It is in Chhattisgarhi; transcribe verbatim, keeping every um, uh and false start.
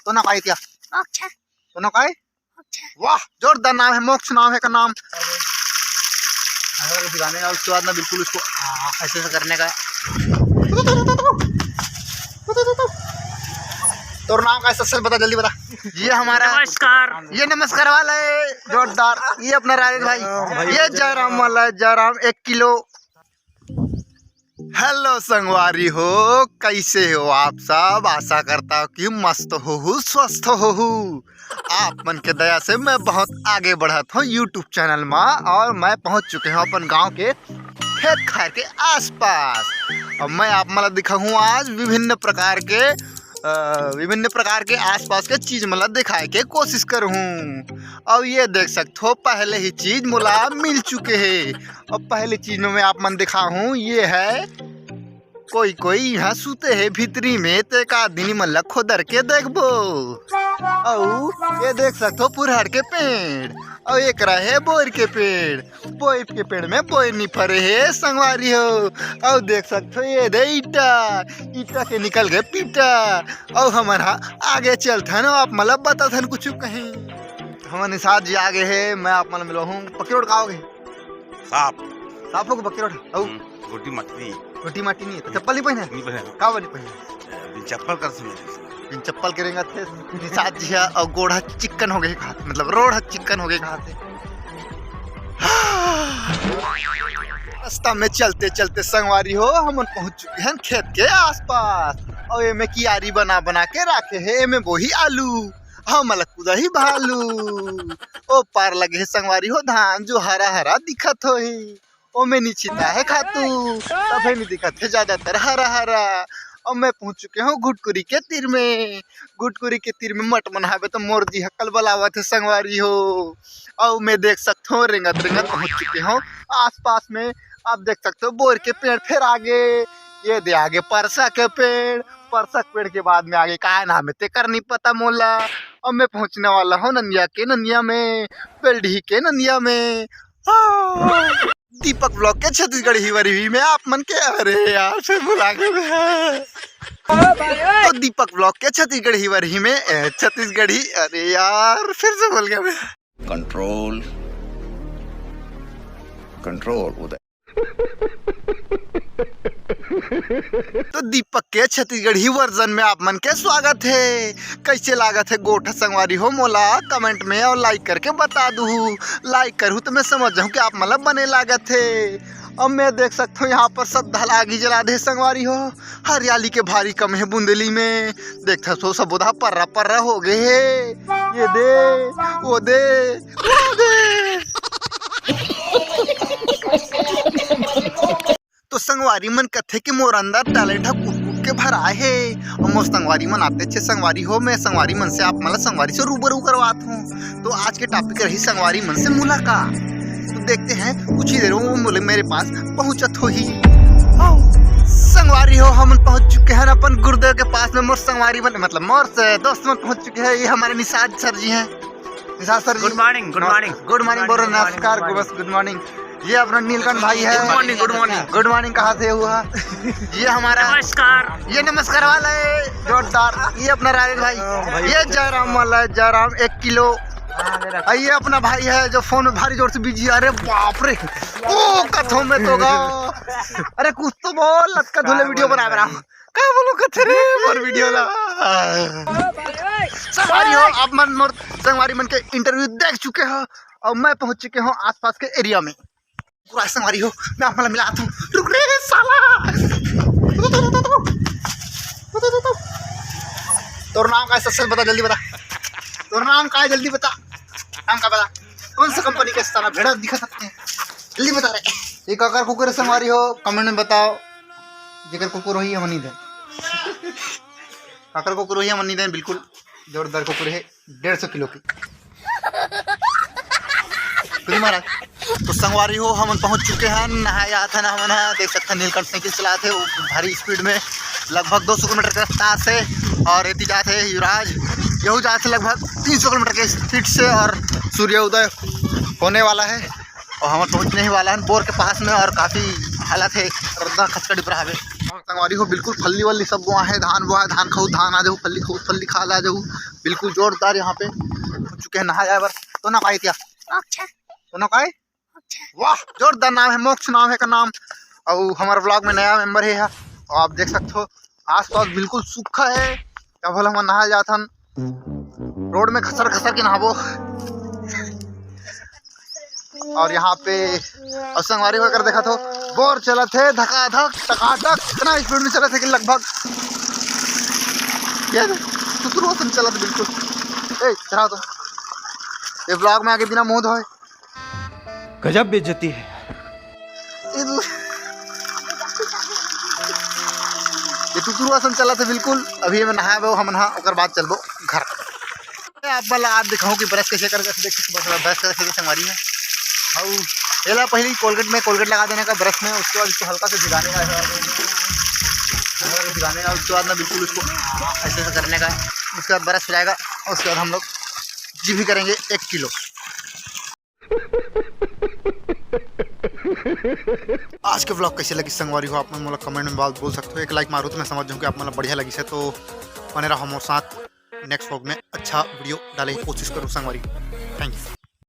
तो ना पाए क्या? मोक्ष। तो ना पाए? मोक्ष। वाह, जोरदार नाम है, मोक्ष नाम है का नाम। अगर दिखाने का उसके बाद ना बिल्कुल उसको, आ, ऐसे ऐसे करने का। तोर नाम का है, सच सच बता, जल्दी बता। ये हमारा नमस्कार। ये नमस्कार वाला है, जोरदार। ये अपना राजेश भाई, ये जयराम वाला है, जयराम एक किलो। हेलो संगवारी हो, कैसे हो आप सब? आशा करता हूँ कि मस्त होहू, स्वस्थ होहू। आप मन के दया से मैं बहुत आगे बढ़त हूँ YouTube चैनल में, और मैं पहुँच चुके हूँ अपन गांव के खेत खार के आसपास। और मैं आप मन ला दिखाहूँ आज विभिन्न प्रकार के, अ, विभिन्न प्रकार के आसपास के चीज मन ला दिखाए के कोशिश करहूँ। और ये देख सकत हो, पहले ही चीज मोला मिल चुके हे। और पहली चीज में मैं आप मन दिखाहूँ, ये है कोई कोई यहाँ सुते हे भीतरी में, ते का दिन मन ला खोदर के देखबो। अउ ये देख सकत हो पुरहर के पेड़, अउ एकरा हे बोर के पेड़। बोर के पेड़ में बोर नी फरे हे संगवारी हो। अउ देख सकत हो ये दे ईटा, ईटा के निकल गए पीटा। अउ हमन हा आगे चलथन, आप मन ला बताथन कुछ कहीं। हमन निषाद जी आगे हे, मैं आप मन ला मिलवाहूँ। पक्की रोड का होगे? साफ। साफ होगे पक्की रोड? अउ हम्म, गोटी मटनी। गोटी माटी नहीं है, तो चप्पल नहीं पहने? नहीं पहने। का वाली पहने? बिन चप्पल कर सुन। बिन चप्पल के रेंगत हे निषाद जी हा, अउ गोड़ हा चिक्कन हो गए घात, मतलब रोड हा चिक्कन हो गए घात हे। रास्ता में चलते चलते संगवारी हो, हमन पहुंच चुके हैं खेत के आसपास। अउ एमे कियारी बना बना के राखे हे, एमे बोही आलू, हमन ला कुदाही भालू। ओ पार लगे हे संगवारी हो धान, जो हरा हरा दिखत होही। ओमे नी छिता हे खातू, तभे नी दिखत हे ज्यादातर हरा हरा। अब मैं पहुंच चुके हूँ गुटकुरी के तीर में। गुटकुरी के तीर में मट मन हावे तो मोर जी हक्कल बलावत हे संगवारी हो। अउ मैं देख सकत हूँ रेंगत रेंगत पहुंच चुके हूँ आसपास में। आप देख सकते हो बोर के पेड़ फेर आगे, ये दे आगे परसा के पेड़। परसा के पेड़ के बाद में आगे का नाम है तेकर नहीं पता मोला। अब मैं पहुंचने वाला हूँ नंदिया के नंदिया में, बेलडीह के नंदिया में। हाँ। दीपक ब्लॉग के छत्तीसगढ़ी वरही में आप मन के, अरे यार, फिर भुला गए मैं। तो दीपक ब्लॉग के छत्तीसगढ़ी वरही में, ए, छत्तीसगढ़ी, अरे यार, फिर से भूल गया मैं। कंट्रोल, कंट्रोल उदय। तो दीपक के छत्तीसगढ़ी वर्जन में आप मन के स्वागत है। कैसे लागत है गोठ संगवारी हो, मोला कमेंट में और लाइक करके बता दूहू। लाइक करहू तो मैं समझ जाहूँ कि आप मन ला बने लागत है। अब मैं देख सकत हूँ यहाँ पर सब धला आगी जला दे संगवारी हो। हरियाली के भारी कम है बुंदेली में। देखत हो सब उधा पर्रा पर्रा हो गए है। ये दे, वो दे, वो दे। तो संगवारी मन कथे कि मोर अंदर टैलेंट ह कूट कूट के भराए हे। अउ मोर संगवारी मन आते छे संगवारी हो, मैं संगवारी मन से आप मन ला संगवारी से रूबरू करवात हूँ। तो आज के टॉपिक रही संगवारी मन से मुलाकात। तो देखते हैं कुछ ही देर में वो मुले-, मेरे पास पहुंचत होही। हाँ, संगवारी हो, हमन पहुंच चुके हैं अपन गुरुदेव के पास में। मोर संगवारी मन, मतलब मोर से दोस्त मन पहुंच चुके हैं। ये हमारे निषाद सर जी हैं। निषाद सर जी, गुड मॉर्निंग, गुड मॉर्निंग। गुड मॉर्निंग बोलो, नमस्कार, बस गुड मॉर्निंग। ये अपना नीलकंठ भाई है। गुड मॉर्निंग, गुड मॉर्निंग। गुड मॉर्निंग कहा थे हुआ? ये हमारा नमस्कार। ये नमस्कार वाला है, जोरदार। ये अपना राजेश भाई, ये जयराम वाला है, जयराम एक किलो। और ये अपना भाई है जो फोन में भारी जोर से बिजी है। अरे बाप रे, ओ कथों में तो गा। अरे कुछ तो बोल, लटका धुले वीडियो बना रहा। का बोलो कथे रे मोर वीडियो ला। संगवारी हो, आप मन मोर संगवारी मन के इंटरव्यू देख चुके हो और मैं पहुंच चुके हूँ आसपास के एरिया में। पूरा संगवारी हो, मैं आप मन ला मिलात हूँ। रुक रे साला। तोर नाम का है? सच सच बता, जल्दी बता। तोर नाम का है? जल्दी बता। नाम का बता? कौन सा कंपनी का साला भेड़ा दिखा सकते हैं? जल्दी बता रे। ये काकर कुकुर है संगवारी हो, कमेंट में बताओ। जेकर कुकुर होही, हमन नहीं दें। काकर कुकुर होही, हमन नहीं दें, बिल्कुल जोरदार कुकुर है, डेढ़ सौ किलो की। खुद महाराज। तो संगवारी हो, हमन पहुंच चुके हैं, नहाए आत हन हमन ह। देख सकते हैं नीलकंठ साइकिल चलात हे, वो भारी स्पीड में, लगभग दो सौ किलोमीटर के रफ्तार से। और एती जात हे युवराज, यहू जात हे लगभग तीन सौ किलोमीटर के स्पीड से। और सूर्योदय होने वाला है और हमन पहुंचने ही वाला है बोर के पास में। और काफी हालत है रद्दा खचका डिपरा हवे। संगवारी हो, बिल्कुल फल्ली वल्ली सब बोआ है, धान बोआ है, धान खाऊ, धान आ जाऊ, फल्ली खाऊ, फल्ली खा ला जाऊ। बिल्कुल जोरदार यहाँ पे पहुँच चुके हैं नहाए बर। तो ना पाए क्या? तो ना पाए? वाह, जोरदार नाम है, मोक्ष नाम है का नाम। और हमारे व्लॉग में नया मेंबर है यहाँ, और आप देख सकते हो आसपास बिल्कुल सूखा है। अब हम नहाए जात हन, रोड में खसर खसर के नहाबो। और यहाँ पे अब संगवारी होकर देखा तो बोर चलत है धकाधक टकाटक, इतना स्पीड में चलत है कि लगभग ये तुतरू असन चलत है बिल्कुल। ए, चढ़ा तो ये व्लॉग में आगे बिना मुंह धोए। गजब बेइज्जती है। ये तुतरू असन चलत है बिल्कुल। अभी मैं नहाए बो हम नहा, ओकर बाद चलबो घर। मैं आप वाला आप दिखाऊं कि ब्रश कैसे कर, कैसे देख सकते हो, ब्रश कैसे संगवारी है। और एला पहले कोलगेट में कोलगेट लगा देने का ब्रश में, उसके बाद इसको हल्का से भिगाने का है। हल्का से भिगाने का, उसके बाद ना बिल्कुल उसको ऐसे ऐसे करने का है। उसके बाद ब्रश हो जाएगा, उसके बाद हम लोग जी भी करेंगे एक किलो। आज के व्लॉग कैसे लगी संगवारी हो, आप मन मोला कमेंट में बात बोल सकते हो। एक लाइक मारो तो मैं समझ जाऊँ कि आप मन ला बढ़िया लगी से। तो बने रहो हमारे साथ, नेक्स्ट व्लॉग में अच्छा वीडियो डाले की कोशिश करूँ संगवारी। Thank you.